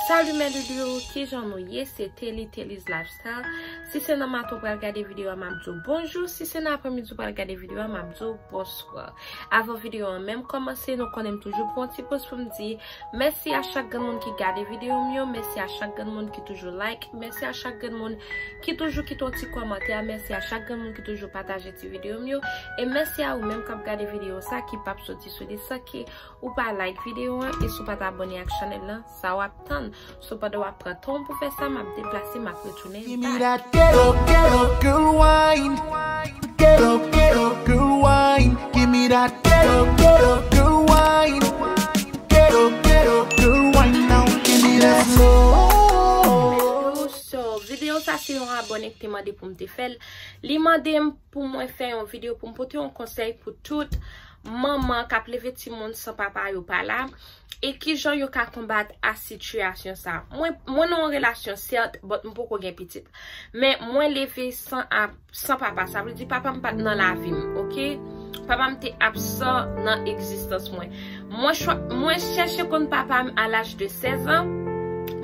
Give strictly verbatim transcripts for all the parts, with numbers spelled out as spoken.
Salut mes loulous, kijan nou ye? Se Telly, Telly's Lifestyle. Si se nan maten w pral gade videyo a, m ap di w bonjou. Si se nan aprèmidi w pral gade videyo a, m ap di w bonswa. Avan videyo an menm kòmanse, nou konnen m toujou pran yon ti poz pou m di mèsi a chak grenn moun ki gade videyo m yo, mèsi a chak grenn moun ki toujou like, mèsi a chak grenn moun ki toujou kite yon ti kòmantè, mèsi a chak grenn moun ki toujou pataje ti videyo m yo, e mèsi a ou menm k ap gade videyo sa ki p ap soti sou li san ke ou pa like videyo an, e si w pa t abòne ak chanèl lan, sa w ap tann? So pandan w ap pran tan w pou fè sa, m ap deplase, m ap retounen. Give me that ghetto, ghetto girl wine. Ghetto, ghetto girl wine. Give me that ghetto, ghetto girl wine. Ghetto, ghetto girl wine now. Give me that slow. So, videyo sa se yon abòne ki te mande pou m te fè l. Li mande m pou mwen fè yon videyo pou m pote yon konsèy pou tout manman k ap leve timoun san papa yo pa la, e kijan yo ka konbat a sitiyasyon sa. Mwen, mwen nan yon relasyon, sèt, but m poko gen pitit. Men mwen leve san a, san papa. Sa vle di papa m pa t nan lavi m, oke? Papa m te absan nan egzistans mwen. Mwen chwa-, mwen chèche konn papa m a laj de sèz an.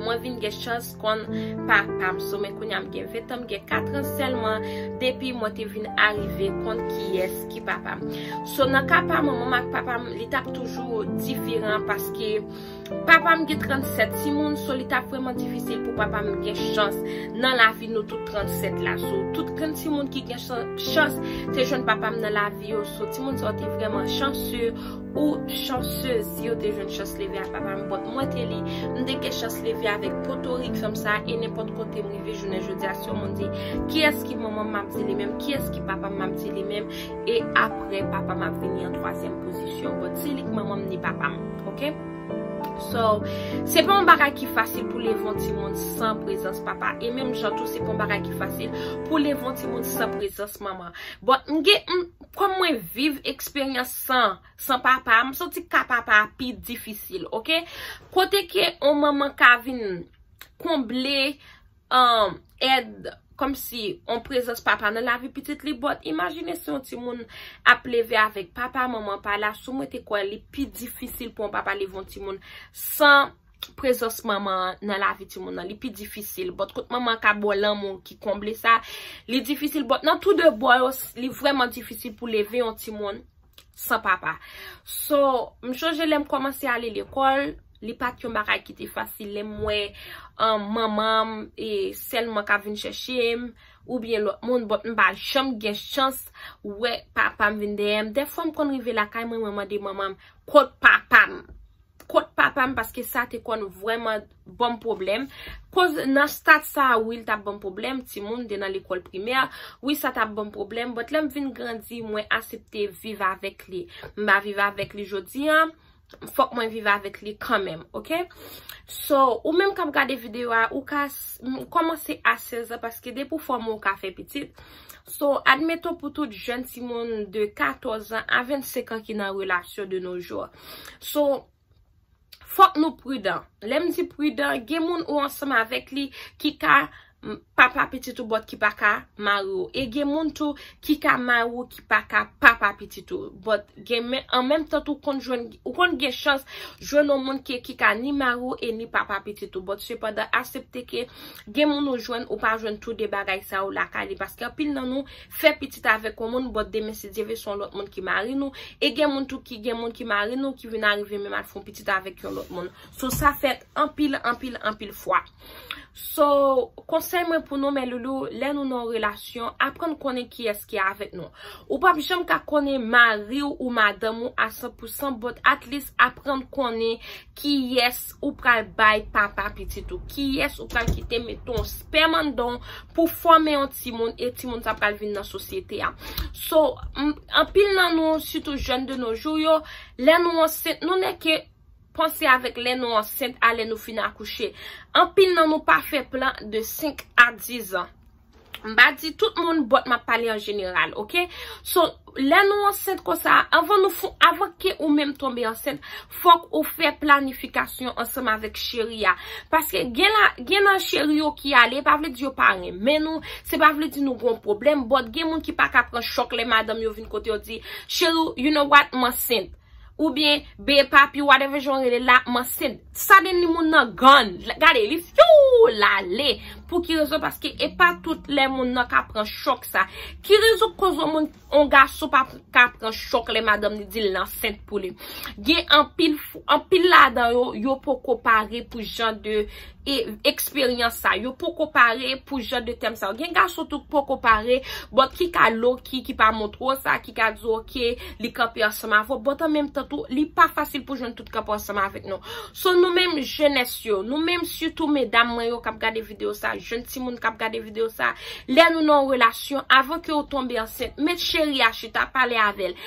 Mwen vin gen chans konn papa m. So, men kounye a m gen ven tan, m gen kat an sèlman depi mwen te vin arive konn kiyès ki papa m. So, nan ka pa manman m ak papa m, li t ap toujou diferan paske papa m gen trannsèt timoun, so li t ap vrèman difisil pou papa m gen chans nan lavi nou tout trannsèt la. So, tout grenn timoun ki gen chan-, chans te jwenn papa m nan lavi yo. So, timoun sa yo te vrèman chanse ou chansez si yo te jwenn chans leve ak papa m. But mwen, Telly, m te gen chans leve avèk potorik fanm sa, e nenpòt kote m rive jounen jodi a, si yon moun di kiyès ki manman m, m ap di li menm, kiyès ki papa m, m ap di li menm, e apre papa m ap vini an twazyèm pozisyon. But se li k manman m ni papa m, oke? So, se pa yon bagay ki fasil pou leve yon timoun san prezans papa, e menm jan tou, se pa yon bagay ki fasil pou leve yon timoun san prezans manman. But m gen, m, kòm mwen viv eksperyans san, san papa, m santi ka papa a pi difisil, oke? Kote ke yon manman ka vin konble, um, èd, kòmsi yon prezans papa nan lavi pitit li, but imajine si yon timoun ap leve avèk papa, manman pa la, sou mwen te kwè li pi difisil pou yon papa leve yon timoun san prezans manman an nan lavi timoun nan, li pi difisil. But kot manman an ka ba w lanmou ki konble sa, li difisil. But nan tou de bò yo, s-, li vrèman difisil pou leve yon timoun san papa. So, m chonje lè m kòmanse ale lekòl, li pa t yon bagay ki te fasil. Lè m wè, um, manman m, e, sèlman k ap vin chèche m, oubyen lòt moun, but m pa janm gen chans wè papa m vin dèyè m. Dèfwa m konn rive lakay mwen, mwen mande manman m, "Kot papa m?" Kot papa m, paske sa te konn vrèman ban m pwoblèm. Koz nan stad sa a, wi, l t ap ban m pwoblèm, timoun te nan lekòl primè, wi, sa t ap ban m pwoblèm, but lè m vin grandi, mwen aksepte viv avèk li. M pa viv avèk li jodi a, fòk mwen viv avèk li kanmenm, oke? So, ou menm k ap gade videyo a, ou ka s-, m-, kòmanse a sèz an, paske depi w fòme, ou ka fè pitit. So, admeton pou tout jèn timoun de katòz an a vennsenk an ki nan relasyon de nos jours. So, fòk nou pridan. Lè m di pridan, gen moun ou ansanm avèk li ki ka, m, papa pitit ou, but ki pa ka mari w. E gen moun tou ki ka mari w, ki pa ka papa pitit ou. But gen men, an menm tan tou konn jwenn, ou konn gen chans jwenn yon moun ki, ki ka ni mari w e ni papa pitit ou. But sepandan, aksepte ke gen moun ou jwenn, ou pa jwenn tou de bagay sa yo lakay li. Paske anpil nan nou fè pitit avèk yon moun, but demen si Dye vle se yon lòt moun ki mari nou. E gen moun tou ki, gen moun ki mari nou, ki vin arive menm al fè yon pitit avèk yon lòt moun. So, sa fèt anpil, anpil, anpil fwa. So, konsèy mwen pou nou, mes loulous, lè nou nan yon relasyon, aprann konnen kiyès ki avèk nou. Ou p ap janm ka konnen mari w ou madanm ou a san pou san, but at least aprann konnen kiyès ou pral bay papa pitit ou, kiyès ou pral kite mete yon spèm anndan w pou fòme yon timoun, e timoun sa pral vin nan sosyete a. So, m, anpil nan nou, sitou jèn de nos jours yo, lè nou ansent, nou nèke panse avèk lè nou ansent a lè nou fin akouche. Anpil nan nou pa fè plan de senk a diz an. M pa di tout moun, but m ap pale an jeneral, oke? So, lè nou ansent konsa, anvan nou fon, avan ke ou menm tonbe ansent, fòk ou fè planifikasyon ansanm avèk cheri a. Paske gen la, gen nan cheri yo ki ale, pa vle di yo pa renmen nou, se pa vle di nou gon pwoblèm, but gen moun ki pa ka pran chòk lè madanm yo vin kote yo di, "Cheri, you know what, m ansent." oubyen be papi, whatever jan w rele la, m ansent. Suddenly moun nan gone. Gade, li fyou, l ale. Pou ki rezon? Paske e pa tout lè moun nan ka pran chòk sa. Ki rezon k koz yon moun, yon gason pa ka pran chòk lè madanm li di l ansent pou li? Gen anpil, anpil ladan yo, yo poko pare pou jan de e eksperyans sa. Yo poko pare pou jan de tèm sa. Gen gason tou k poko pare, but ki ka low key, ki pa montre w sa, ki ka di w, ok, li kanpe ansanm avè w, but an menm tan tou, li pa fasil pou jwenn tout kanpe ansanm avèk nou. So, nou menm jenès yo, nou menm sitou medam mwen yo k ap gade videyo sa, jèn timoun k ap gade videyo sa, lè nou nan yon relasyon, avan ke w tonbe ansent, met cheri a chita, pale avè l.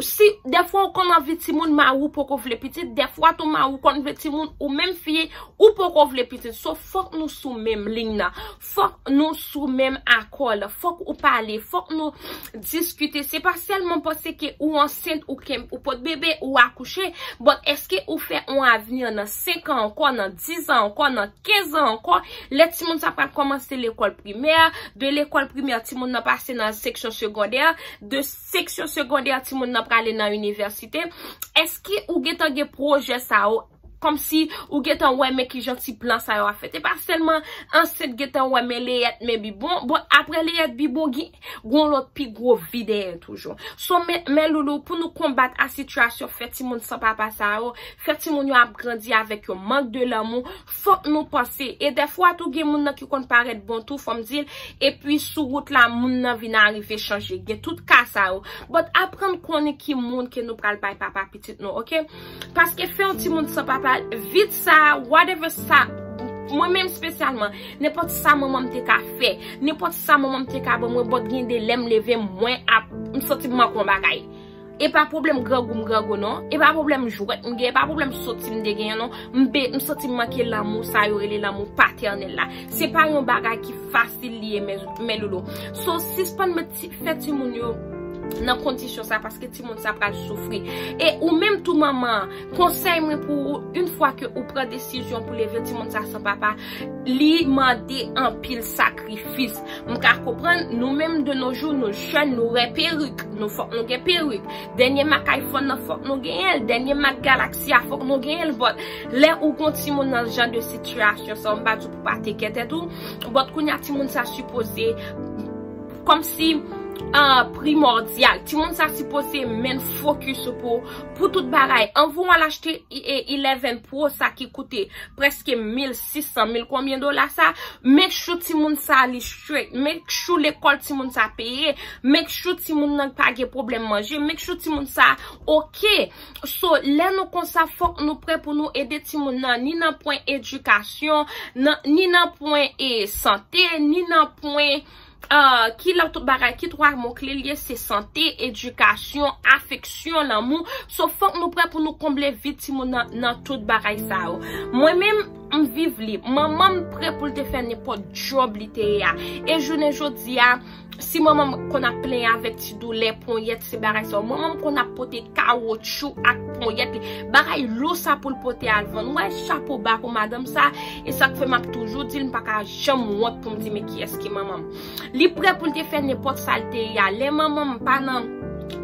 Si dèfwa ou konn anvi timoun, mari w poko vle pitit, dèfwa tou mari w konn vle timoun, ou menm fi, ou poko vle pitit. So, fòk nou sou menm liy nan. Fòk nou sou menm akò la. Fòk ou pale, fòk nou diskite. Se pa sèlman paske ou ansent, ou kenb, ou pot bebe, ou akouche, but èske ou fè yon avni nan senk an ankò, nan diz an ankò, nan kenz an ankò, lè timoun sa pral kòmanse lekòl primè, de lekòl primè, timoun nan pase nan seksyon segondè, de seksyon segondè, timoun nan prale nan inivèsite. Èske ou gentan gen pwojè sa yo? Kòmsi ou gentan wè men kijan ti plan sa yo ap fèt. E pa sèlman ansent gentan wè men leyèt, men bibwon. Bon, apre leyèt, bibwon, gen yon lòt pi gwo vi dèyè toujou. So, men, men loulou, pou nou konbat a sitiyasyon fè timoun san papa sa yo, fè timoun yo ap grandi avèk yon mank de lanmou, fòk nou panse. E dèfwa tou gen moun nan ki konn parèt bon tou, fò m di l, epi sou wout la, moun nan vin arive chanje. Gen tout ka sa yo. But aprann konnen ki moun ke nou pral bay papa pitit nou, ok? Paske fè yon timoun san papa, vit sa, whatever sa, mwen menm espesyalman, nenpòt sa manman m te ka fè, nenpòt sa manman m te ka ban mwen, but gen de lè m leve, mwen ap, m santi m manke yon bagay. E pa pwoblèm grangou m grangou non. E pa pwoblèm jwèt m gen, e pa pwoblèm soti m te genyen non. M be, m santi m manke lanmou sa yo rele lanmou patènèl la. Se pa yon bagay ki fasil li ye, men, men loulou. So, sispann met ti, fè timoun yo nan kondisyon sa, paske timoun sa pral soufri. E ou menm tou manman, konsèy mwen pou ou, yon fwa ke ou pran desizyon pou leve timoun sa san papa, li mande anpil sakrifis. M ka konprann, nou menm de nos jours, nou jèn, nou rè perik. Nou fòk nou gen perik. Dènye mak iPhone nan fòk nou genyen l. Dènye mak Galaxy a fòk nou genyen l. But lè ou gon timoun nan jan de sitiyasyon sa, m pa di w pou pa teke tèt ou. But kounye a timoun sa sipoze kòmsi ah, primòdyal. Timoun sa sipoze men focus ou pou, pou tout bagay. Anvan w al achte e, e, eleven Pro sa ki koute prèske mil sis san, mil konbyen dola sa, make sure timoun sa li straight, make sure lekòl timoun sa peye, make sure timoun nan pa gen pwoblèm manje, make sure timoun sa ok. So, lè nou konsa, fòk nou prè pou nou ede timoun nan, ni nan pwen edikasyon, nan, ni nan pwen e sante, ni nan pwen ah, ki lòt tout bagay, ki twa mo kle l ye, se sante, edikasyon, afeksyon, lanmou. So, fòk nou prè pou nou konble vid timoun nan, nan tout bagay sa yo. Mwen menm, m viv li. Manman m prè pou l te fè nenpòt djòb li te ye a. E jounen jodi a, si manman m konn ap plenyen avèk ti doulè, ponyèt, se bagay sa yo. Manman m konn ap pote kawotchou ak ponyèt li. Bagay lou sa pou l pote al vann. Ou wè, chapo ba pou madanm sa. E sa k fè m ap toujou di l, m pa ka janm wont pou m di men kiyès ki manman m. Li prè pou l te fè nenpòt sa l te ye a. Lè manman m pa nan,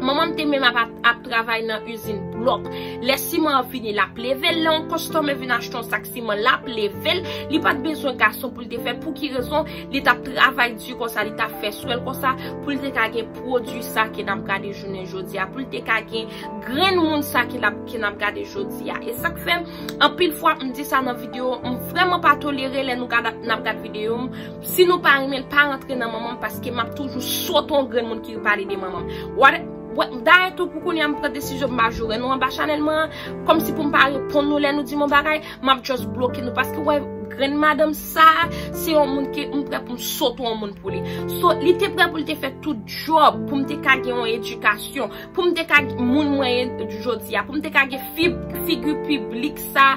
manman m te menm ap, ap, ap travay nan izin blòk. Lè siman an fini, l ap leve l. Lè yon kòstòmè vin achte yon sak siman, l ap leve l. Li pa t bezwen gason pou l te fè. Pou ki rezon? Li t ap travay di konsa, li t ap fè swèl konsa, pou l te ka gen pwodui sa ke n ap gade jounen jodi a, pou l te ka gen grenn moun sa ke l ap, ke n ap gade jodi a. E sa k fè, anpil fwa, m di sa nan videyo, m vrèman pa tolere lè nou gad, n ap gad videyo m. Si nou pa renmen l, pa rantre nan manman m, paske m ap toujou sote yon grenn moun ki pale de manman m. Wè, dayè tou, pou kounye a, m pran desizyon m pa joure nou anba chanèl mwen an, kòmsi pou m pa reponn nou lè nou di m yon bagay, m ap just bloke nou, paske w wè grenn madanm sa, se yon moun ke m prè pou m sote yon moun pou li. So, li te prè pou l te fè tout djòb, pou m te ka gen yon edikasyon, pou m te ka moun mwen ye jodi a, pou m te ka gen fib, figi piblik sa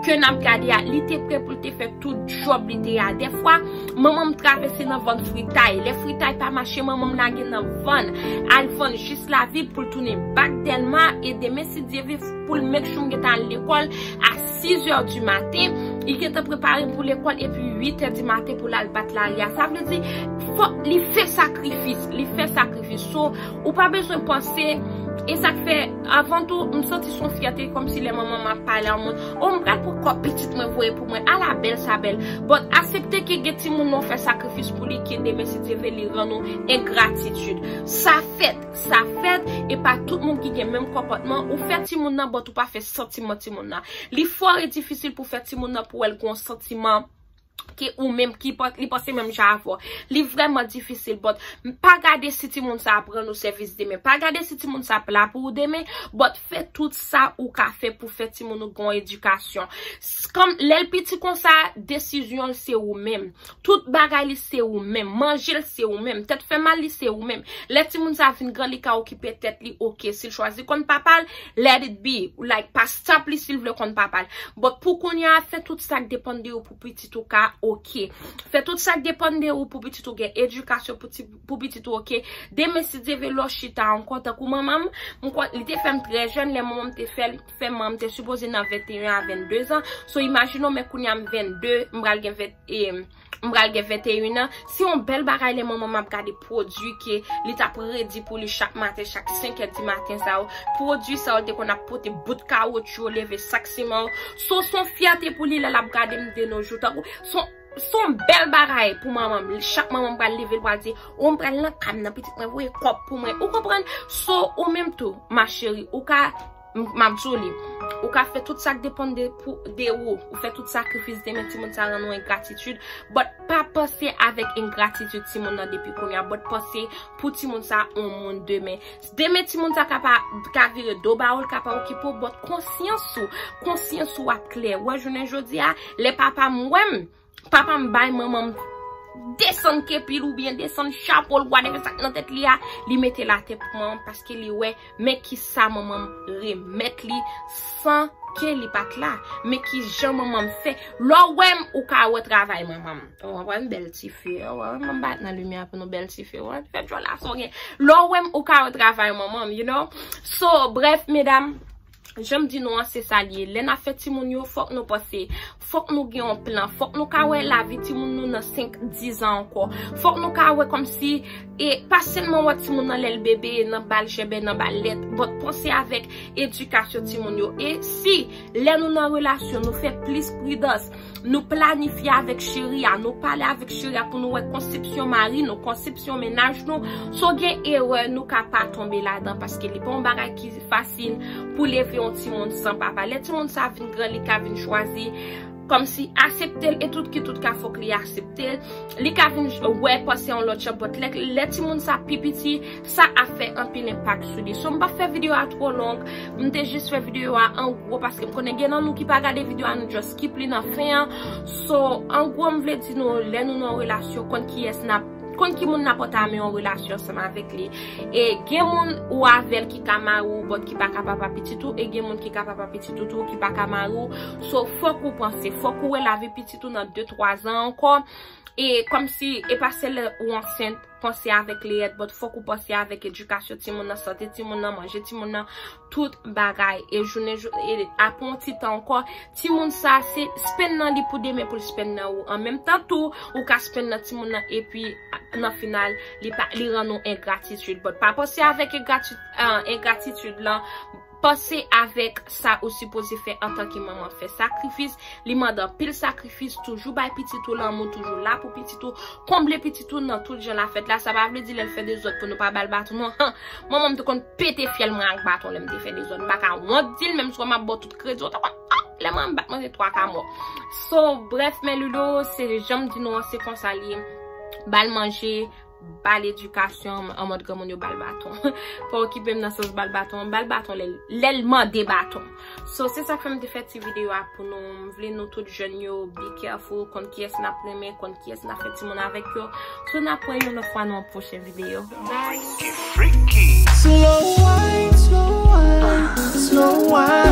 ke n ap gade a, li te prè pou l te fè tout djòb li te ye a. Dèfwa, manman m travèse nan vann fritay. Lè fritay pa mache, manman m lage nan vann, al vann jis lavil pou l tounen bak Dèlma, e demen, si Dye vle, pou l make sure m gentan al lekòl a sis è di maten, li gentan prepare m pou lekòl epi uit è di maten pou l al bat lari a. Sa vle di, fòk li fè sakrifis, li fè sakrifis. So, ou pa bezwen panse, e sa k fè, avan tou, m santi s on fyète, kòmsi lè manman m ap pale a yon moun, o, m pral pran kòb pitit mwen voye pou mwen, ala bèl sa bèl. But aksepte ke gen timoun nan w fè sakrifis pou li, ke demen si Dye vle li rann ou engratitid. Sa fèt, sa fèt, e pa tout moun ki gen menm konpòtman, ou fè timoun nan, but ou pa fè santiman timoun nan. Li fò e difisil pou fè timoun nan pou wè l gen yon santiman ke ou menm ki pa- li panse menm jan avè w. Li vrèman difisil, but pa gade si timoun sa ap rann ou sèvis demen. Pa gade si timoun sa ap la pou ou demen, but fè tout sa ou ka fè pou fè timoun ou gen yon edikasyon. S- Kòm lè l piti konsa, desizyon l se ou menm. Tout bagay li se ou menm. Manje l se ou menm. Tèt fè mal li se ou menm. Lè timoun sa vin gran, li ka okipe tèt li, oke. Si l chwazi konn papa l, let it be. Like, pa stop li si l vle konn papa l. But pou kounye a, fè tout sa k depann de ou pou pitit ou ka oke. Fè tout sa k depann de ou pou pitit ou gen edikasyon pou ti- pou pitit ou oke. Demen si Dye vle lè w chita ankò tankou manman m, m kwè li te fè m trè jèn lè manman m te fè l, fè manman m te sipoze nan venteyen a vennde zan. So imajine w, men kounye a m vennde, m pral gen ven- e, m pral gen venteyen an. Se yon bèl bagay lè manman m ap gade pwodui ke li t ap redi pou li chak maten, chak senk è di maten sa yo. Pwodui sa yo te konn ap pote bout kawotchou yo, leve sak siman yo. So s on fyète pou li lè l ap gade m de nos jours. Tankou s on s on bèl bagay pou manman m. Chak manman m pral leve, l pral di, o, m pral nan kay m nan, pitit mwen voye kòb pou mwen. Ou konprann? So, ou menm tou, ma chérie, ou ka, m- m ap di w li, ou ka fè tout sa k depann de, pou, de ou. Ou fè tout sakrifis demen timoun sa rann ou engratitid. But pa panse avèk engratitid timoun nan depi kounye a. But panse pou timoun sa on moun demen. Demen timoun sa ka pa ka vire do ba ou, l ka pa okipe w, but konsyans ou, konsyans ou ap klè. Wè jounen jodi a, lè papa m wè m, papa m bay manman m desann kepi l oubyen desann chapo l, whatever sa k nan tèt li a, li mete l atè pou manman m paske li wè men kisa manman m remèt li san ke li pa t la. Men kijan manman m fè. Lè w wè m, ou ka wè travay manman m. Ou konprann? Bèl ti fi. Ou wè manman m bat nan limyè pou nou bèl ti fi. Ou wè fè djòl la sa w gen. Lè w wè m, ou ka wè travay manman m, you know? So, brèf, medam, jan m di nou an, se sa l ye. Lè n ap fè timoun yo, fòk nou panse, fòk nou gen yon plan, fòk nou ka wè lavi timoun nou nan senk, diz an ankò. Fòk nou ka wè kòmsi, e pa sèlman wè timoun nan lè l bebe, nan ba l jenben, nan ba l lèt, but panse avèk edikasyon timoun yo. E si, lè nou nan relasyon, nou fè plis pridans, nou planifye avèk cheri a, nou pale avèk cheri a pou nou wè konsepsyon mari nou, konsepsyon mennaj nou. Si w gen erè, nou ka pa tonbe ladan, paske li pa yon bagay ki fasil pou leve yon timoun san papa. Lè timoun sa vin gran, li ka vin chwazi kòmsi aksepte l, e tout ki tout ka fòk li aksepte l. Li ka vin wè panse yon lòt jan, but lè, lè timoun sa pi piti, sa ap fè anpil enpak sou li. So, m p ap fè videyo a twò long. M te jis fè videyo a an gwo, paske m konnen gen nan nou ki pa gade videyo a, nou just skip li nan fen an. So, an gwo, m vle di nou, lè nou nan yon relasyon, konn kiyès n ap, konn ki moun n ap antamen yon relasyon ansanm avèk li. E gen moun ou avè l ki ka mari w, but ki pa ka papa pitit ou, e gen moun ki ka papa pitit ou tou, ki pa ka mari w. So, fòk ou panse, fòk ou wè lavi pitit ou nan de, twa zan ankò. E kòmsi, e pa sèl lè ou ansent, panse avèk Leyèt, but fòk ou panse avèk edikasyon timoun nan, sante timoun nan, manje timoun nan, tout bagay. E jounen jou, e apre yon ti tan ankò, timoun sa, se spend nan li pou demen pou l spend nan ou. An menm tan tou, ou ka spend nan timoun nan, epi a- nan final, li pa, li rann ou engratitid. But pa panse avèk engrati- ah, engratitid lan, panse avèk sa ou sipoze fè antanke manman. Fè sakrifis, li mande anpil sakrifis, toujou bay pitit ou lanmou, toujou la pou pitit ou, konble pitit ou nan tout jan l ap fèt la. Sa pa vle di lè l fè dezòd pou nou pa ba l baton, non. Han, manman m te konn pete fyèl mwen ak baton lè m te fè dezòd. M pa ka wont di l, menm si w wè m ap ba w tout kredi, w te konn, ah, lè manman m bat mwen, se twa ka mò. So, brèf, mes loulous, se jan m di nou an, se konsa l ye. Ba l manje, ba l edikasyon, an mòd granmoun yo ba l baton. Pa okipe m nan sans ba l baton, ba l baton lè, lè l mande baton. So, se sa k fè m te fè ti videyo a pou nou. M vle nou tout jèn yo, be careful, konn kiyès n ap renmen, konn kiyès n ap fè timoun avèk yo. So, n ap wè yon lòt fwa nan yon pwochen videyo. Bye! Freaky, freaky. Slow wine, slow wine, slow wine.